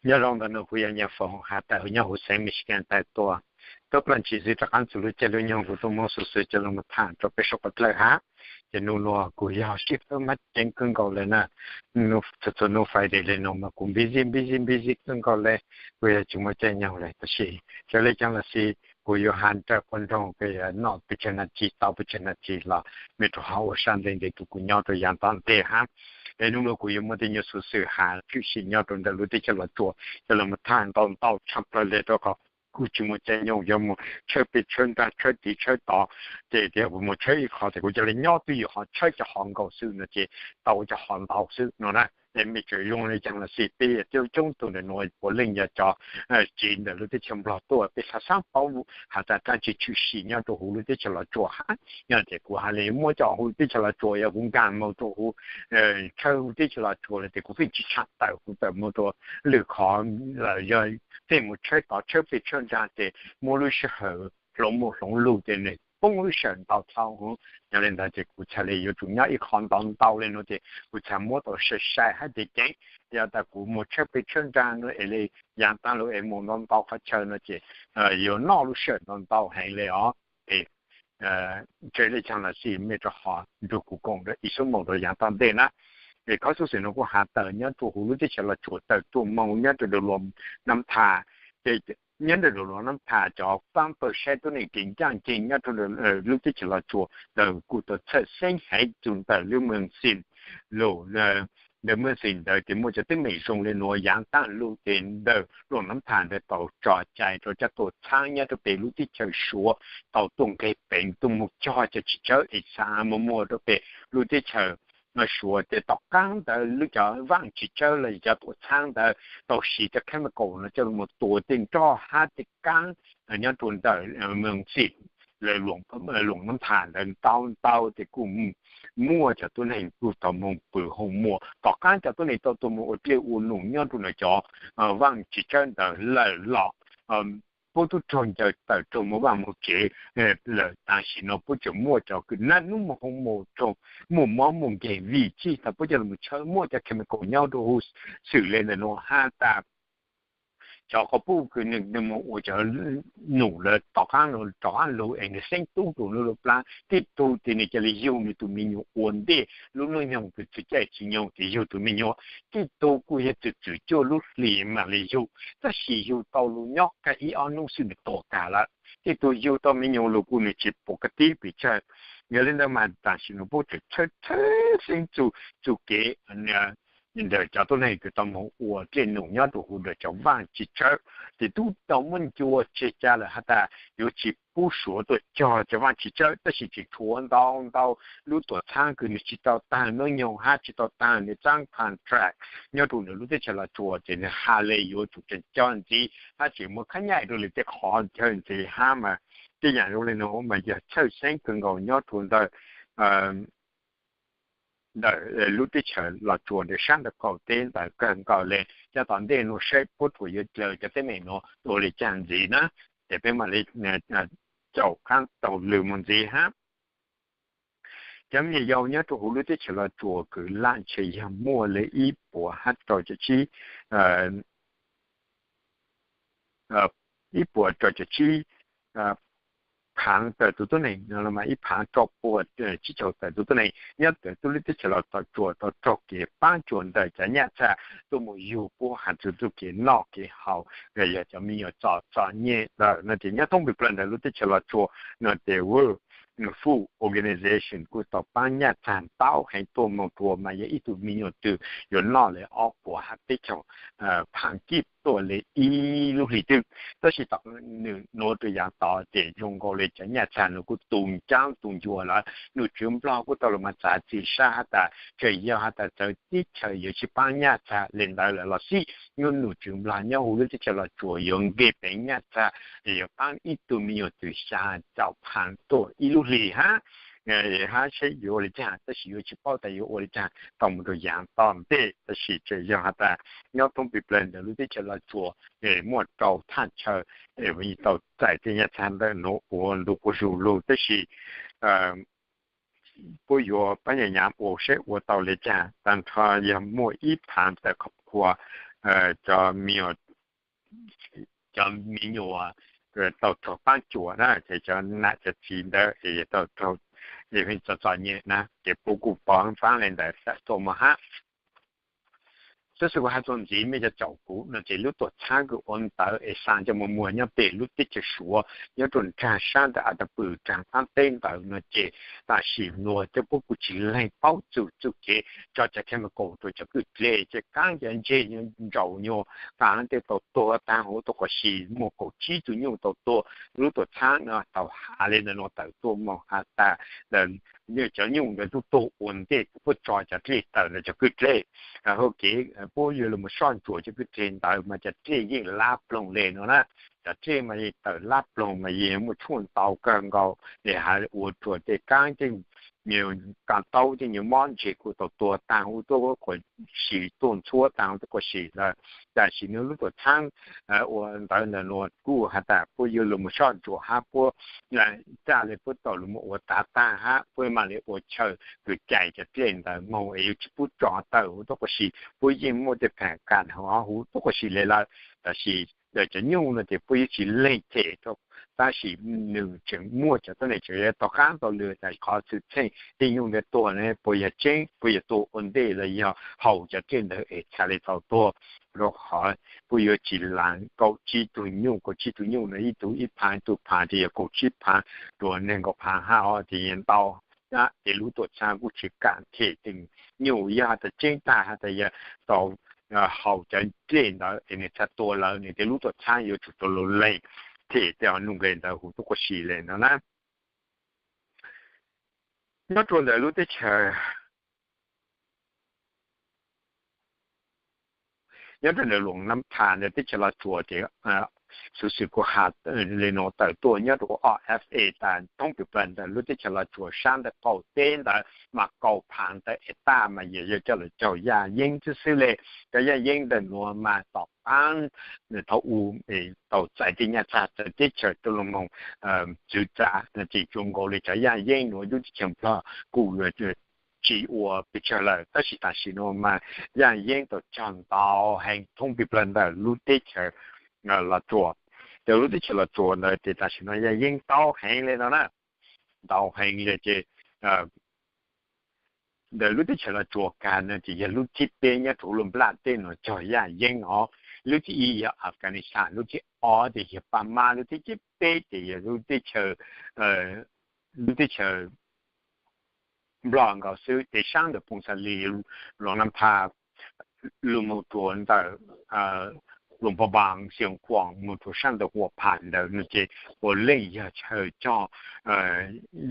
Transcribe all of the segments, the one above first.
Nyob zoo ntawm no kuv yog Nyiaj Foom has tawm nyob huv xeev Michigan tawm tuaj. Tuaj plaub tsib xwb rov qab txug lub caij lub nyoog kuv tuaj muab xuv xwm coj los tham rau peb suav dlawg hab. Ces nub nua kuv yog sib fab mab ceev kawg nkaus le na. Txhua txhua nub Friday le no mas kuv busy busy busy kawg nkaus le, kuv yog tsis muaj caij nyoog le. Tab sis txawm le caag los xij kuv yuav has nrawm quas nroog, kuv yuav noj pes tsawg nas this tau pes tsawg nas this los mej rov ho ua sab nteg ntes tug kuv nyob rau yav tom ntej hab. Es nub nua kuv yuav muaj tej nyuag xuv xwm has tshwm sim nyob rau ntawm lub teb chaws Los Tsuas coj los tham ntau ntau tshaj plawg le rau qhov kuv tsis muaj caij nyoog yuav mus tshawb pem tshawb nraag tshawb tid tshawb tod. Ces tias kuv mus tshawb ib qho tes kuv ca le nyob twj ywm ho tshawb cov hov nkaus xwb no ces tau cov hov ntau xwb no na. Es mej txawm zoo le caag los xij peb coob coob tug ntawm nuav puav leej yog cov tsev ntawm lub teb chaws Nplog tuaj, peb xav xav paub has tas dlaab tsi tshwm sim nyob rau huv lub teb chaws Los Tsuas hab. Yog tias kuv has le muab cov huv lub teb chaws Los Tsuas, yog kuv nkaag moog rau huv tshawb huv teb chaws Los Tsuas le tes kuv pheej tsis tshua tawm, kuv tawm moog rau lwm qhov lawm, yog pheej mus tshawb tod tshawb pem tshawb nraag tes muaj lub sij hawm hloov mus hloov lug tes nwg poob lub sij hawm ntau dhau huv. Yog le ntawd ces kuv txhad le yuav tsum nyob ib qho ntau ntau le nuav ces kuv txhad muab tau sai sai hab ceev ceev. Yog tas kuv mus tshawb pem tshawb nraag nuav es le yav taag lug es mus ntau ntau qhov chaw no ces yuav noj lub sij hawm ntau ntau heev le os. Txawm le caag los xij mej rov ho nrug kuv koom ib xuab moos rau yav tom ntej na. Es qhov xuv xwm nuav kuj has tawm nyob rua huv lub teb chaws Los Tsuas tawm tuaj moog nyob rau Dau Luas Nab Thas. Ces nyob rau Dau Luas Nab Thas cov faab pawg saib tuab neeg kev ncaaj nceeg nyob rau lub teb chaws Los Tsuas ntawd kuj tau txhawj xeeb heev txug ntawm lub moos xim lug ntawm moos xim ntawd ces muaj cov teeb meem zoo le nuav. Yav taag lug ces ntawm Dau Luas Nab Thas ntawd tau tso cai rau cov tuam txhaab nyob rau pem lub teb chaws Suav tau tuaj nqeg peev tuaj moog cog cov tsis tsawb es xav muaj muaj rau pem lub teb chaws Suav. Ces tom qaab ntawd lub cov vaaj tsis tsawb los cov tuam txhaab ntawd tau siv cov chemical no coj lug mus tua tej nroj hab tej kaab nyob rua ntawm moos xim lawv Luas Nab Thas ntawd ntau ntau ces kuj muaj cov tuab neeg kuj tau moog pw hoos muas. Tom qaab cov tuab neeg tau tuaj moog ua dlej ua num nyob rua ntawm cov vaaj tsis tsawb ntawd lawm los puab tub raug ncaws tawm raug moog vaaj moog tsev lawm. Tam sim no puab tseem muaj cov kws nab nub moog hoos muas raug muaj mob muaj nkeeg vim tsi tas puab coj lug mus tshawb muaj cov chemical nyob rua huv xwm le ntawm nuav hab tas cov quas puj kws nwg moog ua cov num lawm tom qaab rov qaab lug es nwg xeeb tub rua nwg lub plab. Tej tug ces nwg ca le yug nwg tug me nyuam ua ntej lub nub nyoog kws txug caij tsis nyoog ces yug tug me nyuam. Tej tug kuj yog txwm txwm cuaj lub hlis maam le yug, tab sis yug tau lug nyob kag ib ob nub xwb nwg tuag kag lawm. Tej tug yug tau me nyuam lug kuj nwg tsis pum kag tib pes tsawg. Yog le ntawd mas tam sim no puab tseem txhawj txhawj xeeb txug kev ntawm cov tuab neeg kws tau moog ua dlej num nyob rua huv ntawm cov vaaj tsis tsawb. Ces tub tau muab ncua tseg ca lawm has tas yuav tsis pub Suav tuaj cog cov vaaj tsis tsawb, tab sis tseem tshuav ntau ntau lub tuam txhaab kws nwg tsis tau taag nub nyoog hab tsis tau taag nwg txaab contract nyob rua ntawm lub teb chaws Los Tsuas ces nwg has le yuav tsum tseem cog ntxiv hab tseem muaj khab nyaij rua lwm tej qhov chaw ntxiv hab mas tej yaam zoo le nuav mas yog txhawj xeeb kawg nkaus nyob rua ntawm ntawm lub teb chaws Los Tsuas ntawm sab ntawm qaum teb ntawd kawg nkaus le. Cov tom ntej nuav saib puab tsuas yuav dlaws cov teeb meem nuav ua le caag ntxiv na, ces peb mam le caum qaab taug lw mus ntxiv hab. Cov me nyuam yaus nyob rua huv lub teb chaws Los Tsuas kws laj ntshe yog muaj le ib puas hab rau caum tsib ib puas rau caum tsib phaav tawm tug tuab neeg, ib phaav rau puas tsib caug tawm tug tuab neeg nyob rua lub teb chaws Los Tsuas tau raug kev paab tsuas ntawm cov nyaj txag tuaj mus yug puab has txug txuj kev noj kev haus, yog cov me nyuam txom txom nyem lawm no ces nyob thoob pes plawg ntawm lub teb chaws Los Tsuas no ces World Food Organization kuj tau paab nyaj txag ntau heev tuaj moog rua mas yog ib tug me nyuam twg yuav noj le ob puas hab peb caug phaav kib tuaj le ib lub hlis twg. Tab sis tom nub rua yaav tod ces zoo nkaus le cov nyaj txag nws kuj tu ncaab tu ncua lawm. Num tswv Nplog kuj tau lug mas txav txim sab has tas tseem yog has tas txawv teb chaws yuav tsis paab nyaj txag le ntawd lawm los xij, nub num tswv Nplog nyob huv lub teb chaws Los Tsuas yuav nqeg peev nyaj txag, yuav paab ib tug me nyuam twg xya caum phaav tuaj ib lub hlis hab hab saib yuav ua le caag, tab sis yuav tsis paub tas yuav ua le caag tau mus rua yaav tom ntej. Tab sis tseem yog has tas nyob thoob pes plawg ntawm lub teb chaws Los Tsuas muaj rau thaj chaw tau txais tej nyaj txag ntawm nuav ua ntu quas zug lug, tab sis puab yuav paab nyaj nyav ua saib ua tau le caag. Tag nrho yog muaj ib phaav tawm qhov qhua cov me nyuam, cov me nyuam tau raug paab cuam na, ces cov nam cov txiv ntawd tau raug txom txom nyem na, ces puab kuj pov faab le ntawd tawm tuaj moog hab. Xov xwm kuv has txug ntxiv mej cov caum kuv no ces lub tuam txhaab kws ua ntawv es xaa coj moog muag nyob peg lub teb chaws Suav nyob rua nraag saab ntawm Atajpw nraag qaab teb ntawd no ces tam sim nuav cov puab kuj tsi leeg paub txug txuj kev tso cov chemical rua cov kwj dleg, ces kaab cov ntseg ntsaum nyuas kaam tej tau tuag taag huv tuab qhov si, muaj kaum tsib tug nyuj tau tuag. Lub tuam txhaab no tau has le ntawm nuav tawm tuaj moog has tas cov nyuj ntawd tub tuag ua ntej puab tso cov dlej tawm ntawm cov kwj dleg. Hab kev puab yuav lug moog soj ntsuam cov kwj dleg ntawd mas cov dlej yeej lab ploog le no na. Cov dlej mas yeej tawm lab ploog mas yeej muaj tshuaj ntau kawg nkaus le has ua rua tej kaab tej nyuas, kaam taub tej nyuas mob ntseg kuj tau tuag taag huv tuab qhov si, tuag ntxhuab taag huv tuab qhov si lawm. Tam sim nuav lub tuam txhaab ua ntawv ntawm nuav kuj has tas puab yuav lug moog soj ntsuam hab puab txhaj le puab tau lug moog ua taag taag hab puab maam le ua chaw kws cais cov dlej ntawd moog es yuav tsi pub tso tawm huv tuab qhov si, puab yeej muaj tej phaam kam huv tuab qhov si le lawm. Tam sim cov nyuj no ces puab yuav tsi leeg them rua, tab sis nwg tseem muaj cov tuab neeg tseem yuav tau qaab tau lw tas qhov xwm txheej tej nyuj ntawd tuag ne puas yog tseeb, puas yog tuag ua ntej los yog haus cov dlej ntawd es txhaj le tau tuag. Rua qhov puab yuav tsi laav kaum tsib tug nyuj, kaum tsib tug nyuj no ib tug ib phaav, ib tug phaav ces yog kaum tsib phaav rua neeg nkaum phaav hab os, ces yeej ntau. Ces lub tuam txhaab kuj tsi kam them tej nyuj, yog has tas tseeb tag has tas yog tau haus cov dlej ntawd es nwg txhaj tuag lawm no ces lub tuam txhaab yuav tsum tau lug leeg them tej nuj nqes ntawd huv tuab qhov si le no na. Nyob rua ntawm lub teb chaws, nyob rua ntawm Luam Nab Phas ntawm teb chaws Los Tsuas ces xuv xwm kuv has le nuav tawm tuaj nyob rua ua ob F A tas thoob plawg ntawm lub teb chaws Los Tsuas saab ntawm qaum teb ntawd mas kaum phaav ntawm hecta mas yog coj lug caug yaaj yeeb xwb xwb le. Cov yaaj yeeb ntawm nuav mas tom qaab thaum u tau txais tej nyaj txag txawv teb chaws rua lug moog txwv txav no ces zoo nkaus le cov yaaj yeeb nuav lub teb chaws Nplog kuj tsi ua pes tsawg lawm, tab sis tam sim nuav mas yaaj yeeb tau caug ntau heev thoob plawg ntawm lub teb chaws Los Tsuas. Ces lub teb chaws Los Tsuas ntawd ces tam sim nuav yaaj yeeb ntau heev le no na, ntau heev le ces ntawm lub teb chaws Los Tsuas kag no ces yog lub thib peb nyob rua huv lub nplaj teb nuav cog yaaj yeeb os. Lub thib ib yog Afghanistan, lub thib ob ces yog Pamab, lub thib peb ces yog lub teb chaws, lub teb chaws Nplog nkaus xwb. Ces saab ntawm Phoos Xas Lis, Luam Nab Phas, lug moog rua ntawm Luam Pha Npas, Xeev Khuam moog rua saab ntawm Huam Phas ntawd no ces puav leej yog chaw cog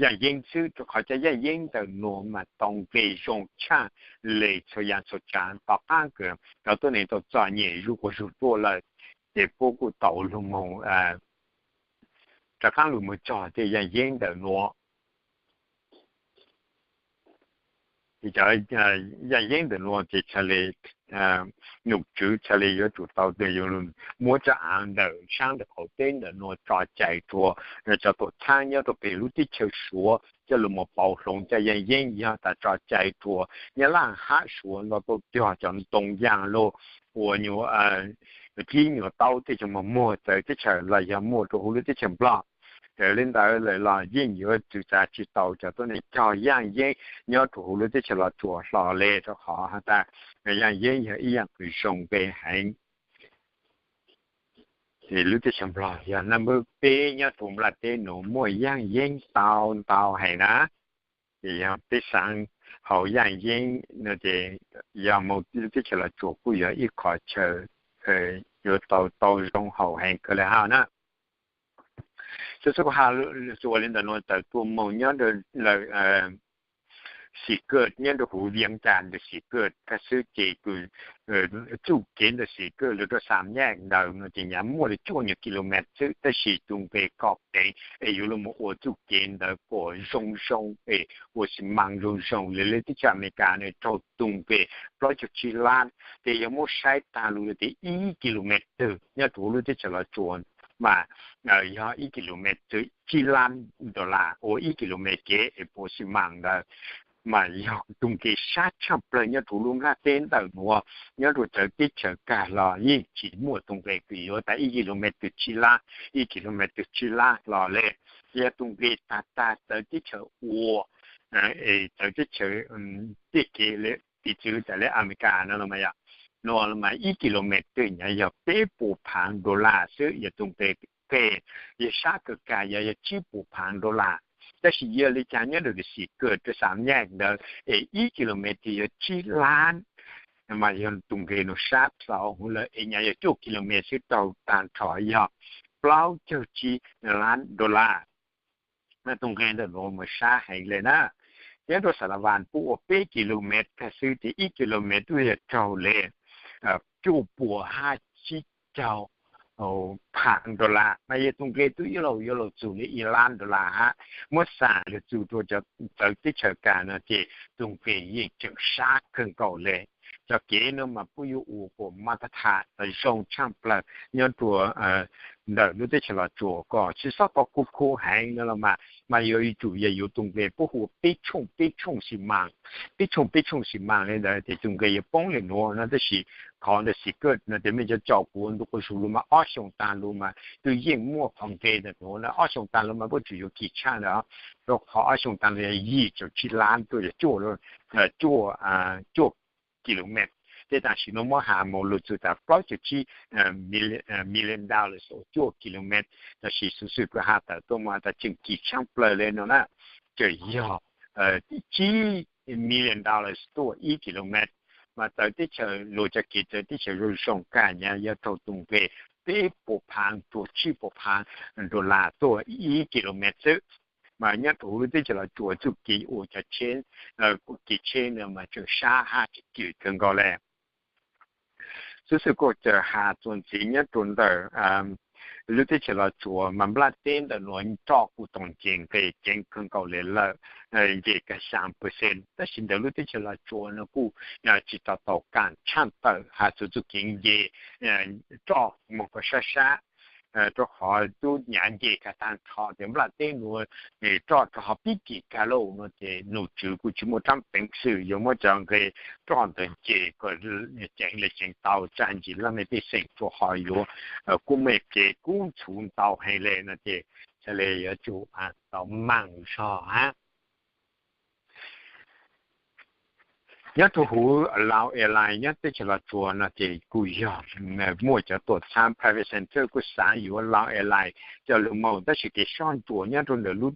yaaj yeeb xwb, rua qhov cov yaaj yeeb ntawm nuav mas tau nqe zoo tshaj le txhua yaam txhua tsaav. Tom qaab kws cov tuab neeg tau txom nyem zuj quas zug tuaj lawm ces puab kuj tau lug moog rov qaab lug moog cog tej yaaj yeeb ntawm nuav. Cov yaaj yeeb ntawm nuav ces txhaj le, nom tswv txhaj le yuav tsum tau muab tsab aav ntawm saab ntawm qaum teb ntawm nuav tso cai rua cov tuam txhaab nyob rua peg lub teb chaws Suav coj lug moog pauv hloov cov yaaj yeeb. Yog tas tso cai rua Nyab Laj hab Suav nto tau cog cov ntoo yaaj lug ua nyuas dlib nyuas taub tej cov moog muag txawv teb chaws los yog muaj rua huv lub teb chaws Nplog. Raws le ntawd lawm los yeej yuav txwv txav tsi tau cov tuab neeg cog yaaj yeeb nyob rua huv lub teb chaws Los Tsuas hlo le, rua qhov has tas yaaj yeeb yog ib yaam kws zoo npe heev. Ces lub teb chaws Nplog yog nab npawb peb nyob rua nplaj teb nuav muaj yaaj yeeb tau ntau heev na. Ces yog peb xaav haus yaaj yeeb no ces yog moog lub teb chaws Los Tsuas kuj yog ib qhov chaw yuav tau tau zoo haus heev kawg le hab na. Xov xwm kuv has txug ua le ntawm nuav tawm tuaj moog nyob lawm Xim Kawj nyob rua huv Viam Cas ntawm Xim Kawj kag xwb ces kws txuj kev ntawm Xim Kawj lug rua Xam Nyaj ntawd no ces nyam muaj le cuaj nyuas kilomev xwb, tab sis tug nqe kom peev es yuav lug moog ua txuj kev ntawd kom zoo zoo es ua xi maas zoo zoo le lub teb chaws Amelikas nws raug tug nqe plaub caug tsib lab. Ces yog muab saib taag lug le tes ib kilomev twg nyob rua huv lub teb chaws Los Tsuas mas yog ib kilomev twg tsib lab dollar ua ib kilomev kev es puas xi maas ntawd. mas yog tus nqe sab tshaj plaws nyob rau lub nplaj teb ntawm nuav, nyob rau txawv teb chaws kag los yeej tsis muaj tus nqe kws yuav tas ib kilomev tsib lab, ib kilomev tsib lab los le. Yog tus nqe tag tag txawv teb chaws ua, txawv teb chaws tej kev piv txwv tas le Amelikas no los mas yog, no los mas ib kilomev nyob yog peb puas phaav dollar xwb, yog tus nqe, nqe yog sab kawg kag yog yog tsib puas phaav dollar. Tab sis yog li cas nyob rau sim kawg rau xam nyaj ntawd es ib kilomev yog tsib lab, mas yog tus nqe no sab plaws hwv lawm es nyaj yog cuaj kilomev xwb raug tag nrho yog plaub caug tsib lab dollar. Tus nqe ntawm nuav mas sab heev le na. Nyob rau Xalavas puab ua peb kilomev kag xwb ces ib kilomev twb yog raug le cuaj puas hab tsib caug phaav dollar, mas yog tus nqe twb yuav luag yuav luag txug le ib lab dollar hab. Muab xam lug txug rau txawv teb chaws kag no ces tus nqe yeej tseem sab kawg nkaus le. Cov kev no mas puab yuav ua kuas mas tas tham zoo tshaj plaws nyob rau ntawm lub teb chaws Los Tsuas kom tsis xob tau khuv khuv heev no los mas, mas yuav ib tsum yog yuav tus nqe puab hu ua peb tshooj peb tshooj xi mas, peb tshooj peb tshooj xi mas le ntawd ces tus nqe yuav poob le nuav no. Tab sis qhov ntawm sim kawg no ces mej cov caum kuv ntu quas zug lug mas ob xyoos taag lug mas twb yeej muaj qhov nqe ntawm nuav na, ob xyoos taag lug mas puab tseem yuav kim tshaj ntawd, rau qhov ob xyoos taag lug yog yim caum tsib lab tuaj yog cuaj, cuaj kilomev. Tej tam sim no muab has moog lug txug tas plaub caug tsib million dollars cuaj kilomev. Tab sis xuv xwm kws has tawm tuaj mas tas tseem kim tshaj plaws le no na, tseem yog tsib million dollars tuaj ib kilomev. Mas txawv teb chaws luag cov kev txawv teb chaws zoo zoo kag nyaj yog raug tus nqe peb puas phaav rua tsib puas phaav dollar tuaj ib kilomev xwb. Mas nyob rau huv lub teb chaws Los Tsuas txuj kev ua cov tsheb, kev tsheb no mas tseem sab hab tseem kim kawg nkaus le. Xuv xwm kuv tseem has txuas ntxiv nyob rau ntawm lub teb chaws Los Tsuas mas nplaj teb ntawm nuav roj kuj tau nce nqe ceev kawg nkaus le lawm, nce kav xyaa percent. Tab sis ntawm lub teb chaws Los Tsuas no kuj tsis tau tau kam tshaj tawm has txug txuj kev nce roj moog kom sab sab, rau qhov tub nyav nce kag taag nrho ces nplaj teb nuav roj rau hov pib kim kag lauj no ces nom tswv kuj tsis muaj rab peev xwm yuav muab cov nqe roj ntawd nce kom ceev le ceev tau tsa ntsis laj mej pej xeem rua qhov yuav kub mej kev kub ntxhuv ntau heev le no ces ca le yuav tsum tau maam zog hab. Nyob rua huv Lao Airlines nyob teb chaws Los Tsuas no ces kuj yog muaj cov tuam txhab private sector kuj xav yuav Lao Airlines coj lug moog, tab sis kev soj ntsuam nyob rau ntawm lub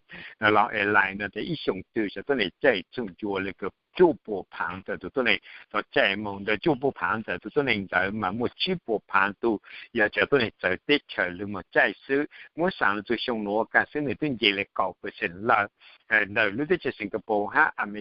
Lao Airlines no ces ib xyoos twg cov tuab neeg caij txug ncua le kws cuaj puas phaav ntawm tus tuab neeg tau caij moog. Ntawm cuaj puas phaav ntawm tus tuab neeg ntawd mas muaj tsib puas phaav tug yog cov tuab neeg txawv teb chaws lug moog caij xwb. Muab xaam lug txug xyoo nuav kag xwb nwg twb nce le kaum percent lawm. Ntawm lub teb chaws Singapore hab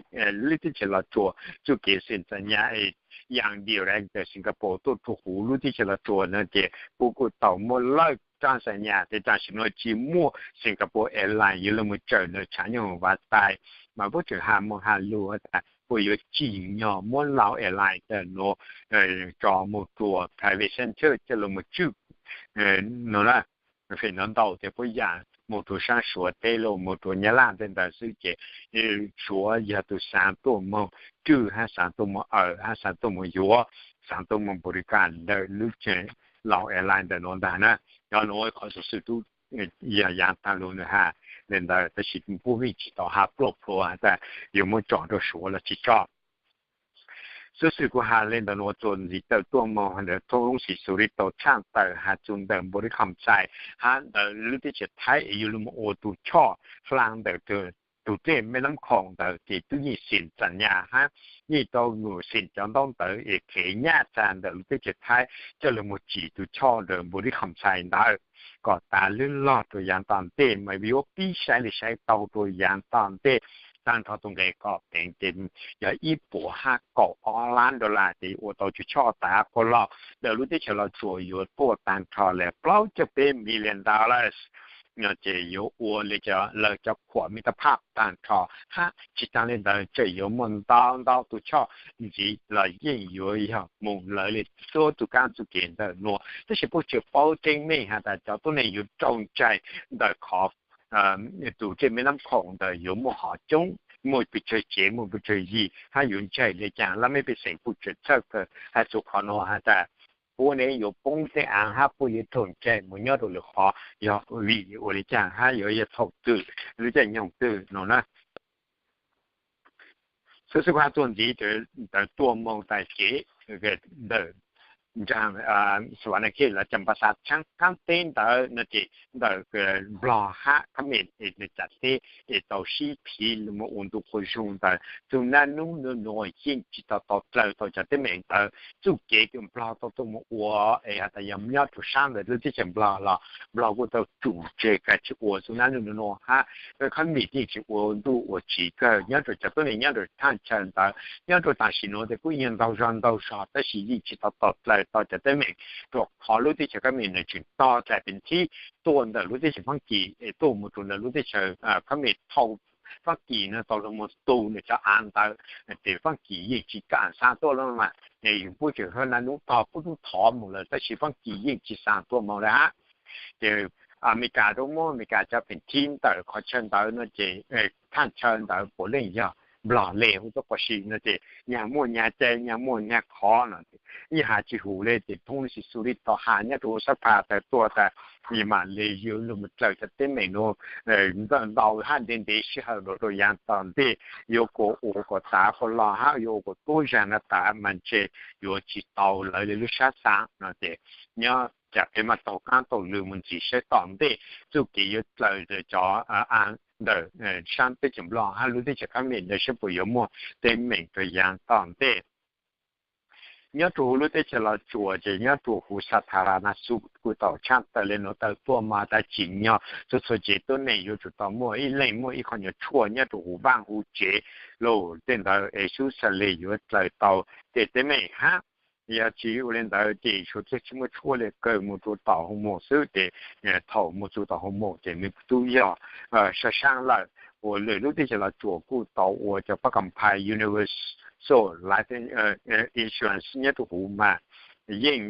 lub teb chaws Los Tsuas txuj kev xeem txam nyas yam direct ntawm Singapore tuaj rua huv lub teb chaws Los Tsuas no ces puab kuj tau muab lawb rab xam nyas tes tam sim no tsis muaj Singapore Airlines yuav lug moog tsawm ntawm tshav nyoog huv vav tais. Mas puab tseem has moog has lug tas puab yuav tsim nyog muab Lao Airlines ntawm nuav tso moog rua private sector coj lug moog tswj no na. Feem no ntau tes puab yaam moog rua saab Suav teb lug moog rua Nyab Laj tej ntawd xwb ces Suav yog tug xaav tuaj moog tswj hab xaav tuaj moog awm hab xaav tuaj moog yuav, xaav tuaj moog npu ri kas ntawm lub Lao Airlines ntawm nuav ntag na. Cov nuav qhov xuv xwm tub yog yaav taag lug nwg has le ntawd tab sis puab yeej tsis tau has pluaj plhuav tas yuav muab tso rua Suav los tsis tso. Xuv xwm kuv has le ntawm nuav txuas ntxiv tawm tuaj moog ntawm thooj looj xiv xu ri tau tshaj tawm has txug ntawm npu ri kham xais hab ntawm lub teb chaws Thaib es yuav lug moog ua tug choj hla ntawm tug tej mej nab khoom ntawd ces tub yeej xeem txam nyas hab yeej tau xeem cov ntaub ntawv es qhev nyaj txag ntawm lub teb chaws Thaib coj lug moog tsim tug choj ntawm npu ri kham xais ntawd kom tas lub log rua yaav tom ntej mas yuav pib saib le saib tau rua yaav tom ntej. Taag nrho tug nqe kom peev ces yog ib puas hab kaum ob lab dollar ces ua tau tug choj tas quas log ntawm lub teb chaws Los Tsuas yuav tuaj taag nrho le plaub caug peb million dollars. Ces yuav ua le cov lawv cov khuam mej tau phaj taag nrho hab tsis taag le ntawd tseem yuav muaj ntau ntau tug choj ntxiv los yeej yuav yog moog lawv le txhua tug kaab txuj kev ntawm nuav. Tab sis puab tseem paub tseeb meej has tas cov tuab neeg yuav raug ntsais ntawm qhov tug tej mej nab khoom ntawd yuav muaj hom coob muaj pes tsawg tsev, muaj pes tsawg yim, hab yuav ntshai le caag. Laj mej pej xeem puj tseem txhawj kawg has txug qhov nuav has tas puab ne yuav poob tej aav hab puab yuav raug ntshai mus nyob rua lwm qhov, yog vim ua le caag hab yuav yog thaum twg, lub caij nyoog twg no na. Xwb xwb kuv has txuas ntxiv ntawd tuaj moog tas ces ntawm nraag Savannakhet los Champasak tshaab qaab teb ntawd no ces ntawm Nplog hab Khab Mem es nws cam teb es tau sib phiv los mus ua ntu quas zug ntawd. Txug naj nub nua nua yeej tsi tau tau dlaws tau cov teeb meem ntawd. Txuj kev kws Nplog tau tuaj mus ua es has tas yog nyob rua saab ntawd lub teb chaws Nplog los Nplog kuj tau tsum tseg kag tsi ua txug naj nub nua nua hab Khab Mem yeej tsi ua ntuj ua tsi kawg nyob rua cov tuab neeg nyob rua thaj chaw ntawd. Nyob rua tam sim nuav tes kuj yog ntaug zog ntaug zog tab sis yeej tsi tau tau dlaws tau cov teeb meem rua qhov lub teb chaws Khab Mem nws tseem tog dlaim pes thib tuaj ntawm lub teb chaws Faab Kis es tuaj mus rua ntawm lub teb chaws Khab Mem thaum Faab Kis nws tau lug moog tu nws cov aav ntawd, tes Faab Kis yeej tsi kam xa tuaj lawm mas, yug puab tseem hab naj nub tog puab tub thov moog lawm tab sis Faab Kis yeej tsi xa tuaj moog lawm hab. Ces Amelikas rua muab Amelikas cov pes thib ntawm qhov chaw ntawd no ces thaj chaw ntawd puav leej yog Nplog le ua tuab quas si no ces nyag muaj nyag cai nyag muaj nyag khov no. Yeej has tsi hum le ces thoob le xi xu le tau has nyob rua ua xab pha tas tuaj tas, mam le yuav lug mus dlaws cov teeb meem nuav ntau hab ntev ntev sij hawm rua rua yaav tom ntej, yuav kuas ua kuas tav kuas los hab yuav ua kuas tub zag na tas mas ntshe yuav tsi tau lawv le lub sab xaav no ces nyob tsam peb mam taug qaab taug lw mus ntxiv saib tom ntej txuj kev yuav dlaws cov aav ntawm saab teb chaws Nplog hab lub teb chaws Khab Mem ntawd saib puas yuav muaj teeb meem rua yaav tom ntej. Nyob rua huv lub teb chaws Los Tsuas ces nyob rua huv Xatharanasu kuj tau tshaaj tawm le nuav tawm tuaj mas tas tsim nyog txhua txhua tsev tuab neeg yuav tsum tau muaj ib leeg muaj ib qho nyuas tshuaj nyob rua huv vaaj huv tsev lug tej ntawd es xub xas le yuav dlaws tau tej teeb meem hab. Yog tsi ua le ntawd ces suav dlawg tsi muaj tshuaj le kawg mus rua tom hoo mos xwb ces thaum mus txug tom hoo mos ces nws tub yog sab saab lawm. Ua lwm lub teb chaws Los Tsuas kuj tau ua cov pab kam phais Universal Life Insurance nyob rua huv mas yeej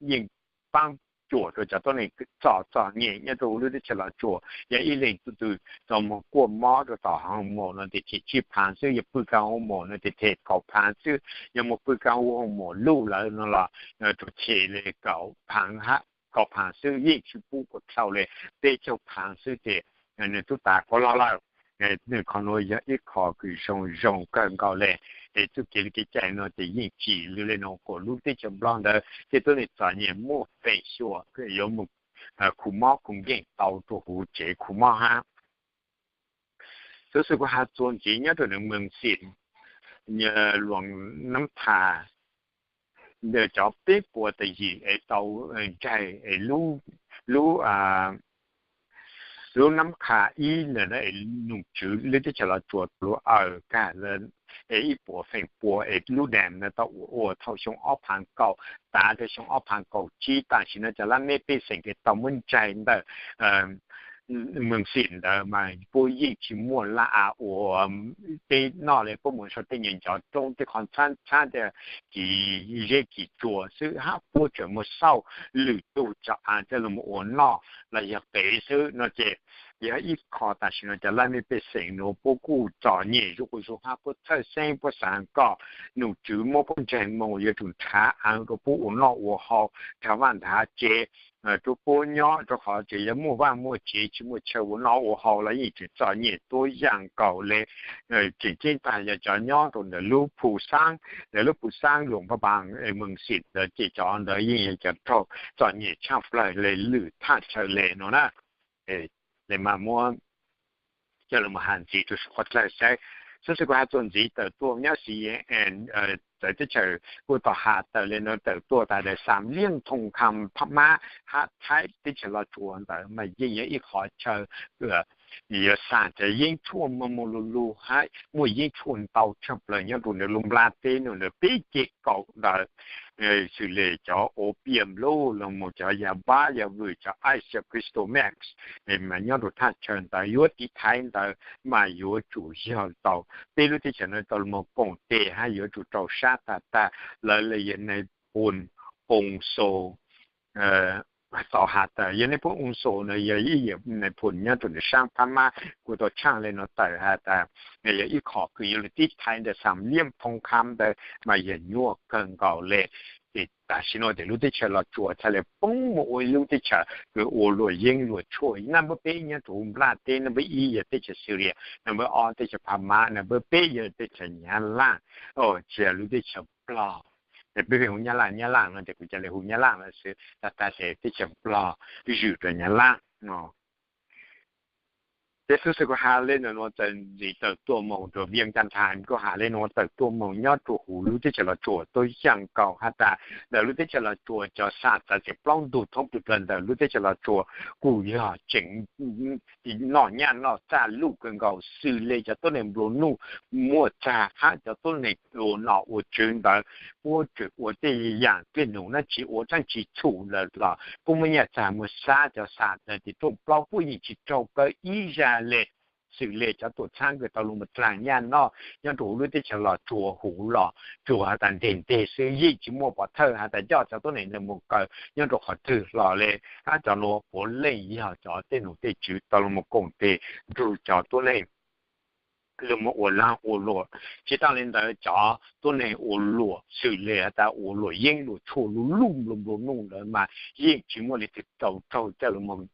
yeej paab cuam rua cov tuab neeg txom txom nyem nyob rua huv lub teb chaws Los Tsuas. Yog ib leeg tug tug tau moog kuaj mob rua tom hoo mos no tes them tsib phaav xwb, yog pw kag hoo mos no tes them kaum phaav xwb, yog moog pw kag huv hoo mos luj lawm no los rua them le kaum phaav, kaum phaav xwb yeej tsi pub kuas dlhau le, peb caug phaav xwb ces nws tub tas kuas lug lawm. Qhov nuav yog ib qho kws zoo zoo kawg nkaus le. Es txuj kev le kev cai no ces yeej tsim lug le nuav kuas lub teb chaws Nplog ntawd tej tuab neeg txom nyem muaj feem xyuam yuav mus khu mob khu nkeeg tau rua huv tsev khu mob hab. Xwb xwb kuv has txuas ntxiv nyob rua nws Moos Xim, Luas Nab Thas, cov peb puas tawm yim es tau ntsaig lub lub Nab Thas ib ntawm no es nom tswv lub teb chaws Los Tsuas lug awm kag es ib puas feem pua es lub dam no tau ua ua thaum xyoo ob phaav kaum, tav rua xyoo ob phaav kaum tsib. Tam sim no cov laj mej pej xeem es tau muab ntsaig ntawm Moos Xim ntawd mas puab yeej tsi muaj laj av ua peb noj le, puab mus sau tej nyuas ncov roob tej qhov ntxhab ntxhab tej kis zeb kis tsua xwb hab puab tseem muaj xauj lwm tug cov av coj lug mus ua noj los yog pem xwb no ces yog ib qho tam sim no cov laj mej pej xeem nuav puab kuj txom nyem zuj quas zug hab puab txhawj xeeb puab xaav kom nom tswv muab puab ntsaig moog yuav tsum nrhav aav rua puab ua noj ua haus, nrhav vaaj nrhav tsev rua puab nyob rua qhov tseem yog muaj vaaj muaj tsev tsi muaj chaw ua noj ua haus los yeej tseem txom nyem tuab yaam nkaus le. Tseem ceeb tag yog cov nyob rua ntawm lub Phu Xaab, ntawm lub Phu Xaab Luas Npaj Npaas Moos Xim ntawd ces cov ntawd yeej yog cov raug txom nyem tshaaj plawg le lwm thaj chaw le no na. Le mas muab coj lug has ntxiv rua sawv dlawg saib. Xwb xwb kuv has txuas ntxiv tawm tuaj nyob Xi Yees txawv teb chaws kuj tau has tawm le nuav tawm tuaj tas ntawm Xam Lieej Thoo Kham Phab Mab hab Thaib teb chaws Los Tsuas ntawd mas yeej yog ib qhov chaw yuav xa cov yeeb tshuaj muaj muaj lug lug hab muaj yeeb tshuaj ntau tshaaj plawg nyob rua ntawm lub nplaj teb nuav ntawm peb ceg kaum ntawd, xws le cov opium lug los mus cov yas npab yas vwm, cov ice, cov crystal meth mas nyob rua thaj chaw ntawd yuav tiv thaiv ntawd mas yuav tsum yog tau peb lub teb chaws no tau lug moog koom tes hab yuav tsum rau sab tag tag. Lawv le yog Nais Phoo Poo Soo tau has tas yog nej phooj ywg Xoo no yog ib yam nais phoo nyob rau ntawm sab Phab Mab kuj tau tshaaj le nuav tawm has tas yog ib qho kws yuav lug tib thaiv ntawm xam liab phoo kham ntawd mas yog nyuaj kawg nkaus le. Ces tam sim no ces lub teb chaws Los Tsuas txhaj le poob mus ua ib lub teb chaws kws ua luam yeeb luam tshuaj. Naj npawb peb nyob rau huv nplaj teb, naj npawb ib yog teb chaws Xwlia, naj npawb ob teb chaws Phab Mab, naj npawb peb yog teb chaws Nyab Laj, tsis yog lub teb chaws Nplog. Peb hu Nyab Laj, Nyab Laj no ces kuv ca le hu Nyab Laj lawm xwb, tag tag ces teb chaws Nplog zwm rau Nyab Laj no. Ces xov xwm kuv has le nuav txawm ntxiv tawm tuaj moog rua Vias Cas Thais, kuj has le nuav tawm tuaj moog nyob rua huv lub teb chaws Los Tsuas tuaj yaam nkaus has tas ntawm lub teb chaws Los Tsuas cov xam txav txim plaub ntug thoob plawg ntawm lub teb chaws Los Tsuas kuj yog tseem noj nyaj noj txag luj kawg nkaus, xws le cov tuab neeg nplua nuj muaj txag hab cov tuab neeg ua nom ua tswv ntawd puab tseem ua tej yaam dlej num dlaab tsi ua dlaab tsi txhum lawm los puab muaj nyaj txag muaj xab, cov xam txav txim rooj plaub puab yeej tsis raug kaw ib zag le. Xws le cov tuam txhab kws tau lug mus dlaag nyaj noj nyob rua huv lub teb chaws Los Tsuas huv los tsuas has tas nteg nteg xwb, yeej tsis muaj pov thawj has tas coj cov tuab neeg ntawd mus kaw nyob rua qhov twg hlo le. Hab cov nuav puav leej yog cov tej nom tej tswv tau lug mus koom tes nrug cov tuab neeg lug mus ua laag ua luam. Tsis tas le ntawd cov tuab neeg ua luam xws le has tas ua luam yeeb luam tshuaj luj luj nplua nplua nuj ntawd mas yeej tsis muaj leej twg tau raug coj lug mus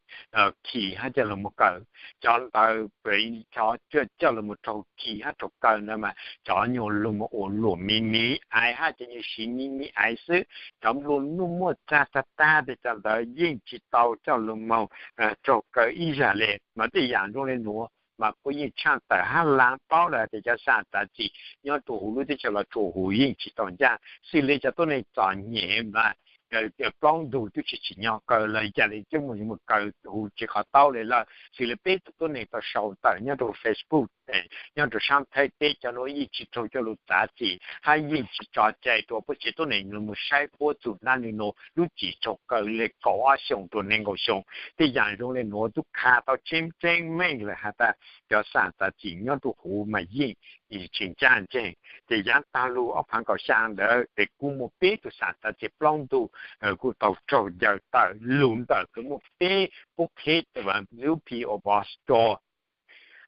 khi hab coj lug mus kaw. Cov ntawd cov coj lug mus raug khi hab raug kaw ntawd mas cov nyuag lug mus ua luam miv miv aiv hab cov nyuag siv miv miv aiv xwb, cov nplua nuj muaj txag tag tag tes cov ntawd yeej tsis tau coj lug moog raug kaw ib zag le. Mas tej yaam zoo le nuav mas puab yeej tshaaj tawm hab laav paub lawm tes cov xam txav txim nyob rua huv lub teb chaws Los Tsuas huv yeej tsis tau ncaaj, xws le cov tuab neeg txom nyem mas plaub ntug tub tsis tsim nyog kaw los yog le coj mus kaw huv tsis qhov taub le lawm. Xws le peb tug tuab neeg tau sau tawm nyob rua Facebook, nyob rua saab Thaib teb, cov nuav yeej tsis raug coj lug txav txim hab yeej tsis tso cai rua puab tsev tuab neeg lug mus saib puab txug nab nub nua lub txim raug kaw le kaum ob xyoos rua neeg nkaum xyoo. Tej yaam zoo le nuav tub kha tau tseeb tseeb meej lawm has tas cov xam txav txim nyob rua huv mas yeej tsis ncaaj nceeg. Ces yaav taag lug ob phaav kaum xyaa ntawd tes kuj muaj peb tug xam txav txim plaub ntug kuj tau raug ncaws tawm lug ntawm kws muaj peb pub qheb lub P O Box Store.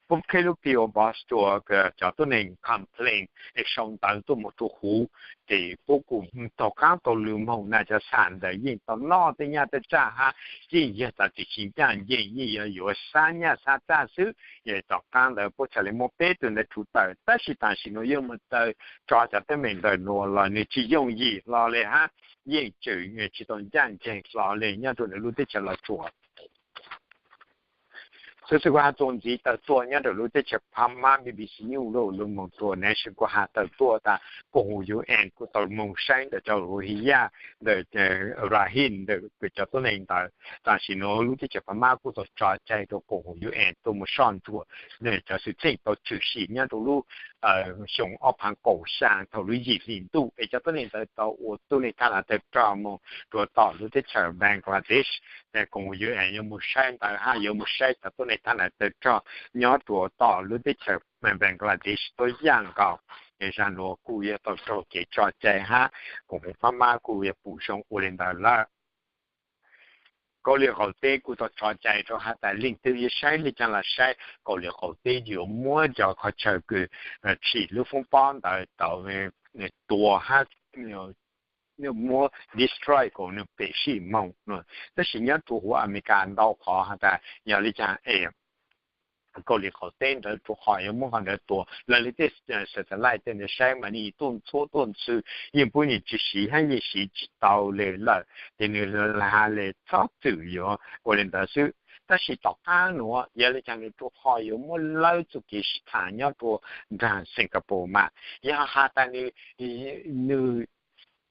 Pub qheb lub P O Box Store, cov tuab neeg complain es sau ntawv tuaj mus rua huv. Ces puab kuj tau qaab tau lug moog na cov xam ntawd yeej tau noj tej nyaj tej txag hab yeej yog txav txim tsis ncaaj nceeg, yeej yog yuav xab nyaj xab txag xwb. Tom qaab ntawd puab txhaj le muab peb tug ntawd tshuv tawm, tab sis tam sim nuav yuav mus txawj tso cov teeb meem ntawm nuav los nwg tsis yooj yim hlo le hab yeej tseem tsis tau ncaaj nceeg hlo le nyob rua ntawm lub teb chaws Los Tsuas. Xov xwm kuj has txuas ntxiv tawm tuaj nyob rau lub teb chaws Phab Mab, B B C News lug lug moog rua Nation kuj has tawm tuaj tas koom haum U N kuj tau moog saib ntawm cov Rohingya, ntawm Rakhine ntawm cov tuab neeg ntawd. Tam sim nuav lub teb chaws Phab Mab kuj tau tso cai rua koom haum U N tuaj mus soj ntsuam cov xwm txheej tau tshwm sim nyob rau lub xyoo ob phaav kaum xyaa thaum lub yim hli ntuj es cov tuab neeg ntawd tau ua tuab neeg thaj nam tawg rog moog rua tom lub teb chaws Bangladesh. Koom haum U N yuav mus saib ntawd hab yuav mus saib cov tuab neeg thaj nam tawg rog nyob rua tom lub teb chaws Bangladesh tuab yaaj nkaus. Zag nuav kuj yuav tau raug kev tso cai hab koom haum Phab Mab kuj yuav pum zoo ua le ntawd lawm. Kaus Lim Qaum Teb kuj tau tso cai rua has tas leej twg yuav saib le caag los saib, Kaus Lim Qaum Teb yuav muab cov qhov chaw kws tshim lub foob pob ntawd tau tua hab muab destroy kom nwg pem sij moog. Tab sis nyob rua huv Amelikas ntau qhov has tas yog le caag es Kaus Lim Qaum Teb ntawd rua qhov yuav muab qhov ntawd tua, lawv le tej satellite tej ntawd saib mas nwg tuaj ntxhua tuaj ntxhw, yeej pub nwg tsi siv hab yeej siv tsi tau le lawm, ces nwg has le txhob txwm yuav ua le ntawd xwb. Tab sis tom qaab nuav yog le caag nwg rua qhov yuav muab lawb txuj kev sib thaam nyob rua nraag Singapore mas yog has tas nwg,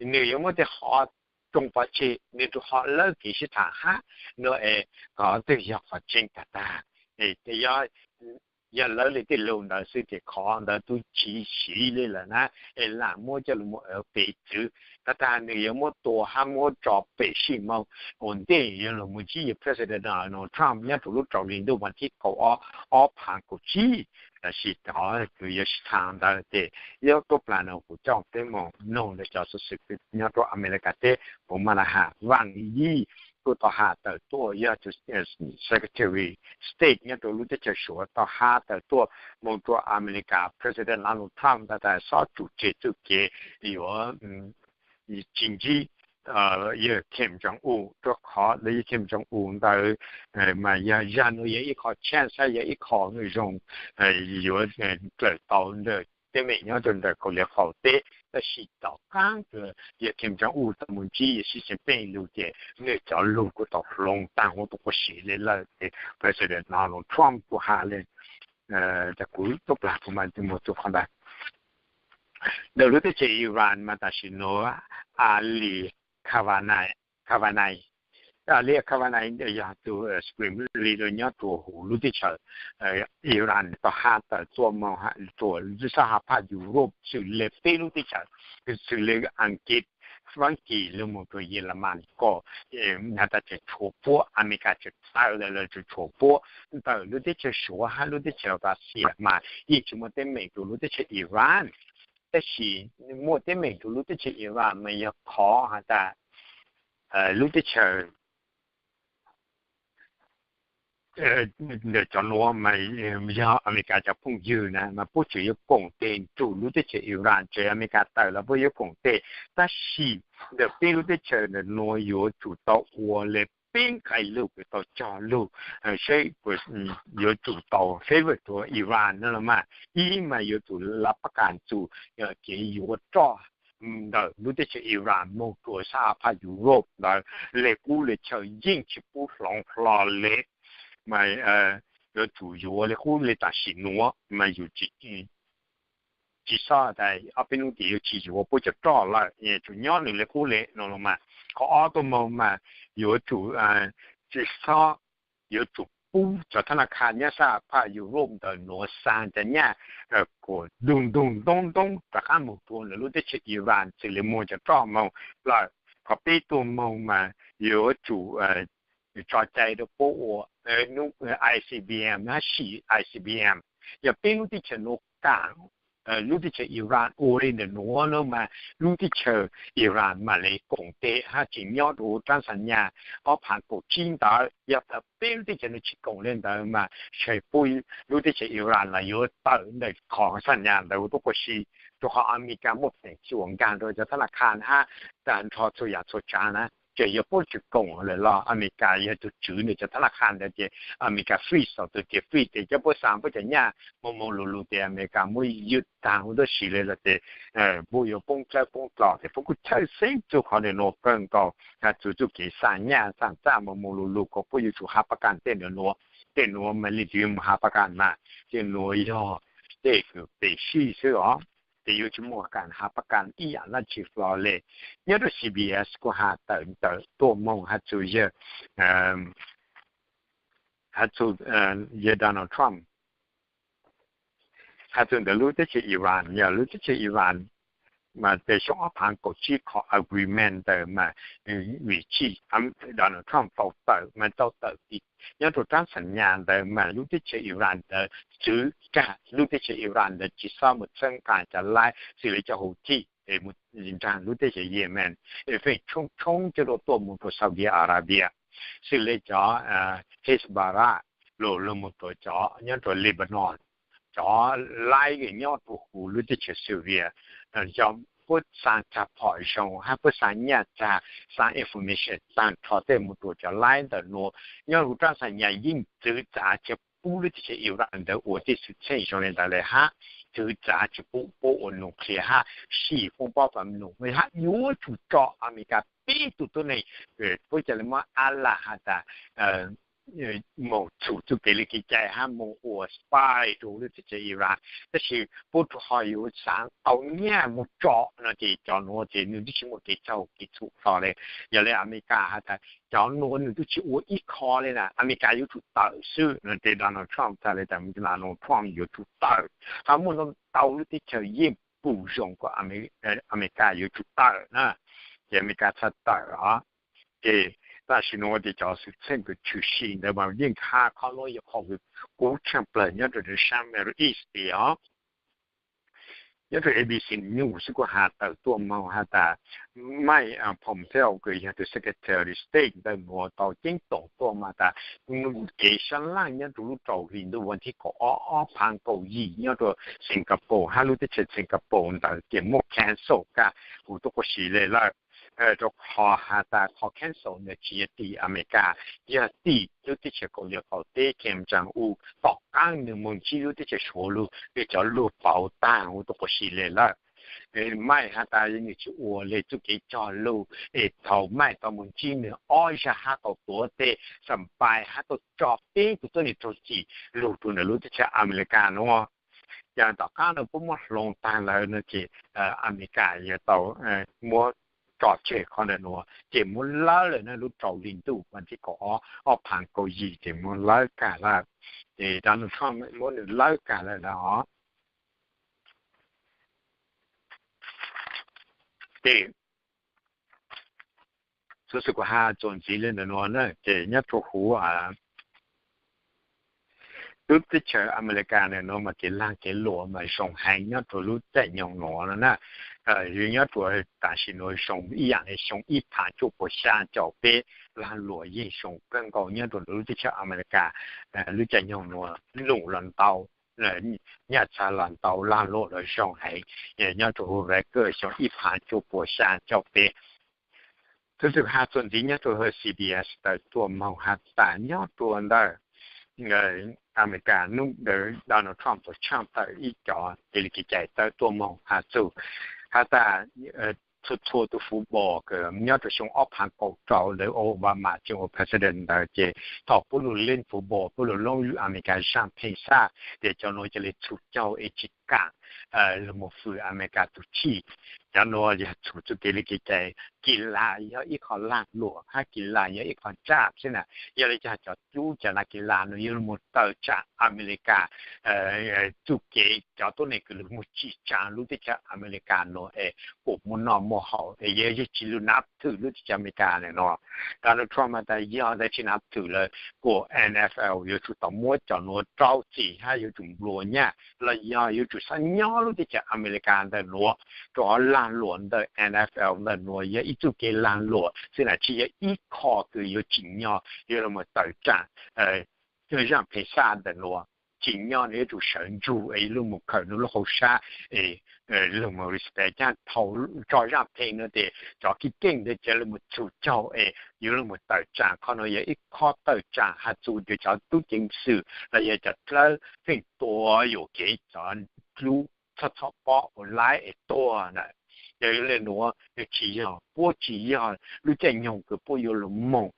nwg yuav muab tej qhov rooj pov tseg nwg rua qhov lawb kev sib thaam hab nuav es qhov twg yog qhov tseeb tag tag. Yog lawv le tej lug ntawd xwb ces qhov ntawd tub tsi siv le lawm na, es lam muab coj lug ua pem txwv. Tag tag nwg yuav muab tua hab muab tso pem sij moog ua ntej yuav lug mus ntsib yawg President Donald Trump nyob rua lub rau hli ntuj vas thib kaum ob, ob phaav kaum tsib. Tab sis qhov kws yuav sib thaam ntawd ces ib tuab plag nuav kuv coj peb moog noog ntawm cov xov xwm nyob rua Amelikas teb puab mas has vaaj yij kuj tau has tawm tuaj, yog tus Secretary State nyob rau lub teb chaws Suav tau has tawm tuaj mus rau Amelikas President Donald Trump ntawd tas xob tsum tseg txuj kev yuav tsis ntsib yawg Kim Jong Un, rau qhov yawg Kim Jong Un ntawd mas yog zaj no yog ib qho chance, yog ib qho zoo yuav dlaws tau ntawm teeb meem nyob rau ntawm Kauslim Qaum Teb. Tab sis tom qab yawg Kim Jong Un tau mus ntsib yawg Xi Jinping lug ces nws cov lug kuj tau hloov taag huv tuaj quas siv le lawm ces President Donald Trump kuj has le, kuv tub plag kuv mas mus txug qhov ntawd. Ntawm lub teb chaws Iran mas tam sim nuav Ali Khamenei, Ali Khamenei yog tus Supreme Leader nyob rua huv lub teb chaws Iran tau has tawm tuaj moog rua lub sab hav phaj Europe xws le peb lub teb chaws, xws le Askiv, Faab Kis lug moog rua Yelamas ko, has tas tseem tshuav puab, Amelikas tseem tawm lawm los tseem tshuav puab. Ntawm lub teb chaws Suav hab lub teb chaws Russia mas yeej tsis muaj teeb meem rua lub teb chaws Iran. Tab sis muaj teeb meem rua lub teb chaws Iran mas yog qhov has tas lub teb chaws ntawm cov nuav mas yog Amelikas cov phooj ywg na mas puab tseem yuav koom tes nrug lub teb chaws Iran, tseem Amelikas tawm los puab yuav koom tes. Tab sis ntawm peb lub teb chaws ntawm nuav yuav tsum tau ua le peb nqai lug kws tau cog lug, seb yuav tsum tau favor rua Iran no los mas, ib mas yuav tsum lab pab kas txug kev yuav roj ntawm lub teb chaws Iran moog rua sab hav phaj Europe ntawd le qub le chaw yeej tsis pub hloov hlo le, mas yuav tsum yuav le qub le tam sim nuav mas yus tsis xob tas ob peb hnub tim yuav tsis yuav puab cov roj lawm, tsuas nyob nws le qub le no los mas. Qhov ob tuaj moog mas yuav tsum tsis xob, yuav tsum pub cov tha na kha nyob sab hav phaj Europe ntawm nuav xa cov nyaj kuas ntug ntug ntoob ntoob rov qab moog rua ntawm lub teb chaws Iran xws le muag cov roj moog lawm. Qhov peb tuaj moog mas yuav tsum tso cai rua puab ua I C B M hab sim I C B M. Yog peb lub teb chaws nuav kam lub teb chaws Iran ua le ntawm nuav no mas lub teb chaws Iran mam le koom tes hab tseem nyob rua rab xa nyas ob phaav kaum tsib ntawd. Yog tas peb lub teb chaws nuav tsis koom le ntawd mas ntshe puab lub teb chaws Iran los yuav tawm ntawm qhov xa nyas ntawd ua tuab quas si, rua qhov Amelikas muaj peev xwm ua nkaag rua cov tha na kha hab tag nrho txhua yaam txhua tsaav na. Ces yog puab tsis koom lawm los Amelikas yog tug tswv ntawm cov tha na kha ntawd ces Amelikas freeze tau tug ces freeze tes cov puab xa puab cov nyaj moog moog lug lug tes Amelikas muab ywj tag huv tuab si le los tes puab yuav poob dlawb poob dlom tes puab kuj chawj xeeb txug qhov ntawm nuav kawg nkaus, has txug txuj kev xa nyaj xa txaj moog moog lug lug kom puab yuav tsum has pab kas tej ntawm nuav. Tej nuav mas leej twg yuav mus has pab kas mas tej nuav yog tej kws pem sij xwb os. Ces yuav tsis muaj kas has pab kas ib yaam dlaab tsi hlo le. Nyob rua C B S kuj has tawm ntawm tuaj moog has txug yawg, has txug yawg Donald Trump, has txug ntawm lub teb chaws Iran, yog lub teb chaws Iran mas tej xyoo ob phaav kaum tsib qhov agreement ntawd mas vim tsi Donald Trump tau tawm mas tau tawm tim nyob rua rab xa nyas ntawd mas lub teb chaws Iran ntawd txwv kag lub teb chaws Iran ntawd tsis xob mus txhawb nqaa cov laib xws le cov Houthi es mus nraag lub teb chaws Yemen, es feem tshoob tshoob coj dua tuaj mus rua Saudi Arabia, xws le cov Hezbollah los lug mus rua cov nyob rua Lebanon, cov laib nyob rua huv lub teb chaws Syria, cov puab xa tag phom zoo hab puab xa nyaj tag, xa information tag nrho tej mus rua cov laib ntawm nuav. Nyob huv rab xa nyas yeej txwv txav tsis pub lub teb chaws Iran ntawd ua tej xwm txheej zoo le ntawd le hab txwv txav tsis pub puab ua nuclear hab sij foob pob pas num hab yuav tsum tso Amelikas peb tug tuab neeg, puab ca le muab a la has tas moog txhum txuj kev le kev cai hab moog ua spy rua lub teb chaws Iran. Tab sis puab rua ho yuav xaav tau nyaj moog tso no ces cov nuav ces nwg twb tsis muaj kev txaug kev txhum hlo le. Yog le Amelikas has tas cov nuav nwg twb tsis ua ib qho le na, Amelikas yuav tsum tawm xwb no ces Donald Trump tas le tas Donald Trump yuav tsum tawm. Hab muaj ntau lub teb chaws yeej pum zoo kom Amelikas yuav tsum tawm na, ces Amelikas txhaj tawm os. Ces tam sim nuav ces cov xwm txheej kws tshwm sim ntawd mas yeej has qhov nuav yog qhov kws kub tshaaj plawg nyob rua sab Middle East os. Nyob rau A B C News xwb kuj has tawm tuaj moog has tas Mike Pompeo kws yog tus Secretary of State ntawm nuav tau ceeb toom tuaj moog tas kev sab laj nyob rau lub rau hli ntuj vas thib kaum ob ob phav kaum yim nyob rau Singapore hab lub teb chaws Singapore ntawd ces muab cancel kag huv tuab quas si le lawm. Rau qhov has tas qhov cancel ntawd tsis yog tim Amelikas, yog tim lub teb chaws Kaus Liam Qaum Teb Kim Jong Un tom qaab nwg moog ntsib lub teb chaws Suav lug, nwg cov lug pauv taag huv tuab quas si le lawm. Mike has tas nwg tsis ua le txuj kev cog lug es thaum Mike tau moog ntsib nwg ob zag hab tau tuav teg xam pais hab tau tso peb tug tuab neeg raug cim lug rua ntawm lub teb chaws Amelikas nuav. Yog tom qaab nuav puab muab hloov taag lawm no ces Amelikas yog tau muab tso tseg qhov ntawm nuav ces muab lawb lawm na, lub rau hli ntuj vas thib kaum ob ob phav kaum yim ces muab lawb kag lawm. Ces Donald Trump muab nwg lawb kag lawm na os. Ces xuv xwm kuv has txuas ntxiv le ntawm nuav na ces nyob rua huv lub teb chaws Amelikas ntawm nuav mas kev laag kev luam mas zoo heev nyob rua lub caij nyoog nuav no na. Nyob rua tam sim nuav zoo ib yaam le xyoo ib phav cuaj puas xya caum peb, laag luam yeej zoo kawg nkaus nyob rua lub teb chaws Amelikas. Lub caij nyoog nuav num los ntau, nyaj txag los ntau, laag luam los zoo heev nyob rua huv Vegas xyoo ib phav cuaj puas xya caum peb. Xuv xwm has txuas ntxiv nyob rua huv C B S tawm tuaj moog has tas nyob rua ntawm Amelikas nub ntawd Donald Trump tau tshaaj tawm ib cov kev li kev cai tawm tuaj moog has txug has tas txhua txhua tug football kws nyob rua xyoo ob phav kaum rau ntawd Obama tseem ua president ntawd ces thaum puab lug leej football puab lug loob Amelikas zaaj pheej xaj ces cov nuav ca le txhum caug es tsis kaam lug moog fwm Amelikas tug chij. Cov nuav yog txhum txuj kev li kev cai. Kis las yog ib qho laag luam hab kis las yog ib qho ntsaj xwb na. Yog le caag cov cub cov nas kis las nuav yuav lug moog tawm tsaam Amelikas txuj kev cov tuab neeg kws lug moog tsim tsaa lub teb chaws Amelikas nuav es kuas muaj noj muaj haus es yog yawg tsis lug nav thwm lub teb chaws Amelikas ntawm nuav. Donald Trump has tas yog ntawd tsis nav thwm lawm kuas N F L yuav tsum tau muab cov nuav rau txim hab yuav tsum nplua nyaj los yog yuav tsum xab nyob lub teb chaws Amelikas ntawm nuav. Rua qhov laag luam ntawm N F L ntawm nuav yog ib txuj kev laag luam xwb na, tsis yog ib qho kws yuav tsim nyog yuav lug moog tawm tsaam zaaj pheej xaj ntawm nuav. Tsim nyog nwg yuav tsum sawv ntsug es lug moog khaws nwg lub hauv sab es lug moog respect caag thaum tso zaaj pheej nuav tes cov kev keej ntawd ca le moog txhum caug es yuav lug moog tawm tsaam. Qhov nuav yog ib qho tawm tsaam has txug cov tub ceev xwm los yog cov dlawb pheej tua yuam kev cov dlub txhob txhob pob ua laib es tuag na. Yog le nuav yog tsis yog puab tsis yog lub caij nyoog kws puab yuav lug moog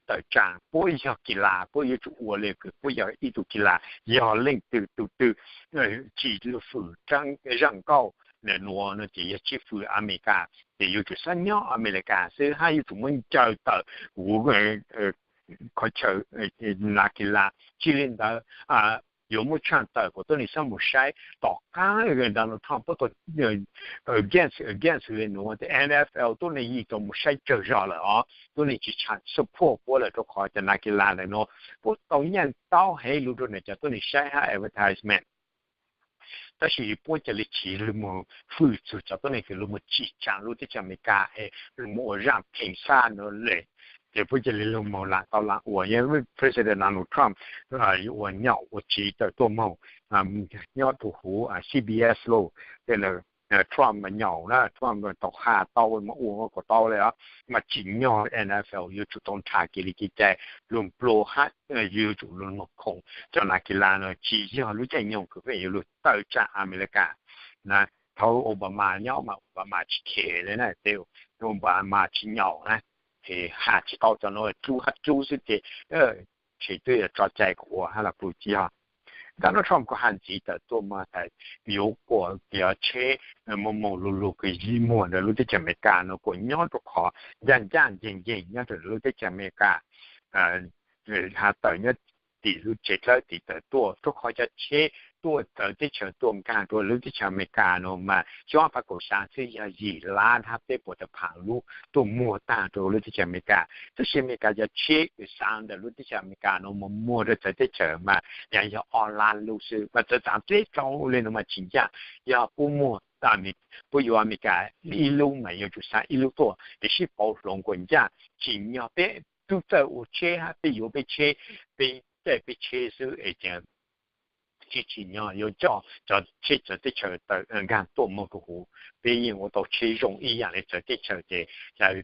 tawm tsaam, puab yog kis las puab yuav tsum ua le kws puab yog ib tug kis las. Yog leej twg tug twg tsis lug fwm zaaj nkauj ntawm nuav no ces yog tsis fwm Amelikas ces yuav tsum xab nyob Amelikas xwb hab yuav tsum muab ncaws tawm huv qhov chaw nas kis las. Tsis le ntawd yuav muab tshaaj tawm kuas tuab neeg xab moog saib. Tom qaab Donald Trump puab tau against against le nuav tes N F L tuab neeg yeej tau moog saib tsawg zog lawm os. Tuab neeg tsis tshua support puab lawm rua qhov cov nas kis las ntawm nuav puab tau nyaj ntaub heev lug rua nwg cov tuab neeg saib hab advertisement. Tab sis puab ca le tsis lug moog fwm txug cov tuab neeg kws lug moog tsim tsaa lub teb chaws Amelikas es lug moog ua zaaj pheej xaj nuav le. Ces puab ca le lug moog laam tau laam ua, yog President Donald Trump yuav ua nyaum ua tsiv tawm tuaj moog nyob rua huv C B S lug, Trump mas nyaum na, Trump tau has tau mas ua kom tau le os. Mas tsim nyog N F L yuav tsum tau nrhav kev li kev cai lug nplua hab yuav tsum lug moog khoom cov nas kis las nuav. Tsis yog lub caij nyoog kws peb yuav lug tawm tsaam Amelikas na. Thaum Obama nyob mas Obama tsis kheev le na, tes Obama tsis nyaum na, has tsis tau cov nuav, dlub hab dlub xwb ces tsheej twb yuav tso cai kuv ua hab los kuj tsis yog. Donald Trump kuj has ntxiv tawm tuaj mas tas yuav kuas cov tsheb moog moog lug lug kws yig muag ntawm lub teb chaws Amelikas nuav kuas nyob rua qhov ncaj ncaj nceeg nceeg nyob rua lub teb chaws Amelikas. Has tawm nyob tim lub tsev dlawb tim tawm tuaj rua qhov cov tsheb tuaj txawv teb chaws tuaj nkaag rua lub teb chaws Amelikas nuav mas xyoo ob phav kaum xya xwb yog yim lab hab peb puas tawm phaav lub tuaj muag taag rua lub teb chaws Amelikas. Tab sis Amelikas cov tsheb kws xaav ntawm lub teb chaws Amelikas nuav moog muag rua txawv teb chaws mas yog yog ob lab lub xwb, mas txawv txaav peb rau le nuav mas tsis ncaaj. Yog puab muag puab yuav Amelikas ib lub mas yuav tsum xa ib lub tuaj es sib pauv hloov kom ncaj, tsim nyog peb tub txawj ua tsheb hab peb yuav peb tsheb, peb caij peb tsheb xwb es tsis tsim nyog yuav coj cov tsheb txawv teb chaws nkaag tuaj moog rua huv. Peb yeej ua tau tsheb zoo ib yaam le txawv teb chaws ces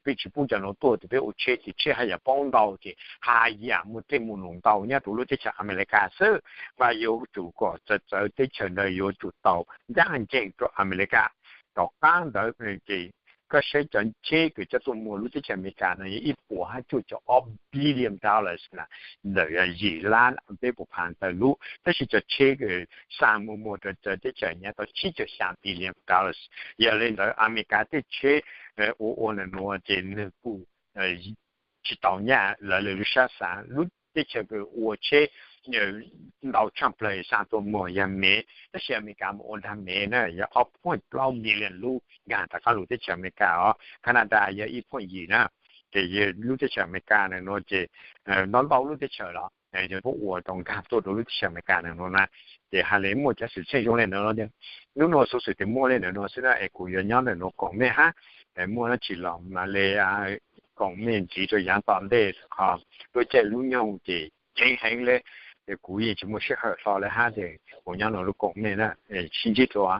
peb tsis pub cov nuav tuaj tes peb ua tsheb ces tsheb haj yam paub ntau ces haj yam muaj tej muaj num ntau nyob rua lub teb chaws Amelikas xwb. Mas yuav tsum kom txawv teb chaws ntawd yuav tsum tau ncaaj nceeg rua Amelikas. Tom qaab ntawd ces koj saib cov tsheb kws coj tuaj muag lub teb chaws Amelikas no yog ib puas hab cuaj caum ob billion dollars na, ntawm yim lab peb puas phav ntawm lub, tab sis cov tsheb kws xa muag muag rua txawv teb chaws nyob tau tsib caug xyaa billion dollars. Yog le ntawd Amelikas tej tsheb ua ua ntawm nuav ces nwg kuj tsis tau nyaj lawv le lub sab xaav. Lub teb chaws kws ua tsheb ntau tshaj plawg xa tuaj muag yog Mev, tab sis Amelikas mus ua nrag Mev na yog ob point plaub million lub nkaag rov qaab lug teb chaws Amelikas os. Canada yog ib point yim na. Ces lub teb chaws Amelikas ntawm nuav ces ntau ntau lub teb chaws los puab ua tau nkaag tuaj rua lub teb chaws Amelikas ntawm nuav na. Ces haj le muaj cov xwm txheej zoo le ntawd. Lub nuav xuv xwm tes muaj le ntawm nuav xwb na es kuv yuav nyob ntawm nuav koom mej hab, muaj dlaab tsi los mam le koom mej ntxiv rua yaav tom ntej. Lub caij lub nyoog ces ceev heev le, es kuv yeej tsis muaj sij hawm hlo le hab ces kuv nyob nuav lug koom mej na. Sib ntsib dlua.